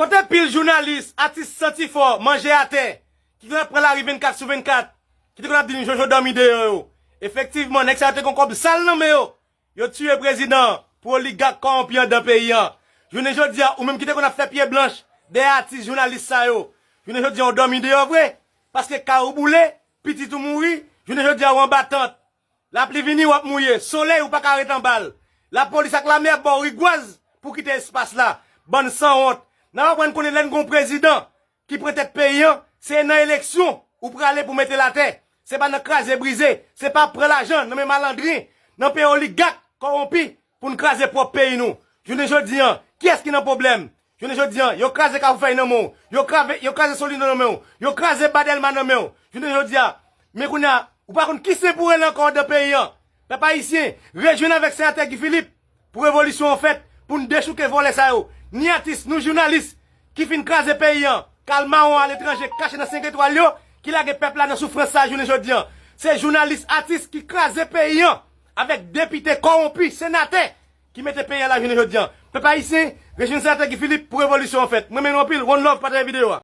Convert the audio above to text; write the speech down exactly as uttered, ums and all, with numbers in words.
Kote pil jounalis, atis santi fò, manje atè, ki te konn ap pran lari vennkat sou vennkat, ki te konn ap di nou Jojo dòmi deyò yo? Efektivman, nèg sa yo te gon kòb sal nan men yo. Yo tiye prezidan pou oligak kòwonpi anndan peyi an. Jounen jodi a, ou menm ki te konn ap fè pye blanch dèyè atis jounalis sa yo, jounen jodi a, ou dòmi deyò vre, paske kay ou boule, pitit ou mouri, jounen jodi a, ou anba tant. Lapli vini, w ap mouye. Solèy, ou pa ka ret anba l. Lapolis ak lame ap ba w rigwaz pou kite espas la. Bann sanwont. N ap aprann konnen lè n gon prezidan ki pran tèt peyi an, se nan eleksyon ou prale pou mete l atè. Se pa nan kraze brize. Se pa pran lajan nan men malandren, nan peyi oligak kòwonpi pou n kraze pwòp peyi nou. Jounen jodi an, kiyès ki nan pwoblèm? Jounen jodi an, yo kraze Kafou Fèy nan men w. Yo kraze, yo kraze Solino nan men w. Yo kraze Badelma nan men w. Jounen jodi a, men kounye a, ou pa konn ki sen pou rele ankò anndan peyi an. Pèp ayisyen, rejwenn avèk senatè Guy Philippe pou revolisyon an fèt, pou n dechouke vòlè sa yo. Ni atis, ni jounalis ki fin kraze peyi an, k al mawon aletranje, kache nan senk etwal yo, ki lage pèp la nan soufrans sa jounen jodi an. Se jounalis, atis ki kraze peyi an avèk depite kòwonpi, senatè ki mete peyi an la jounen jodi an. Pèp ayisyen, rejwenn senatè Guy Philippe pou revolisyon an fèt. Mwen renmen nou anpil, one love, pataje videyo a.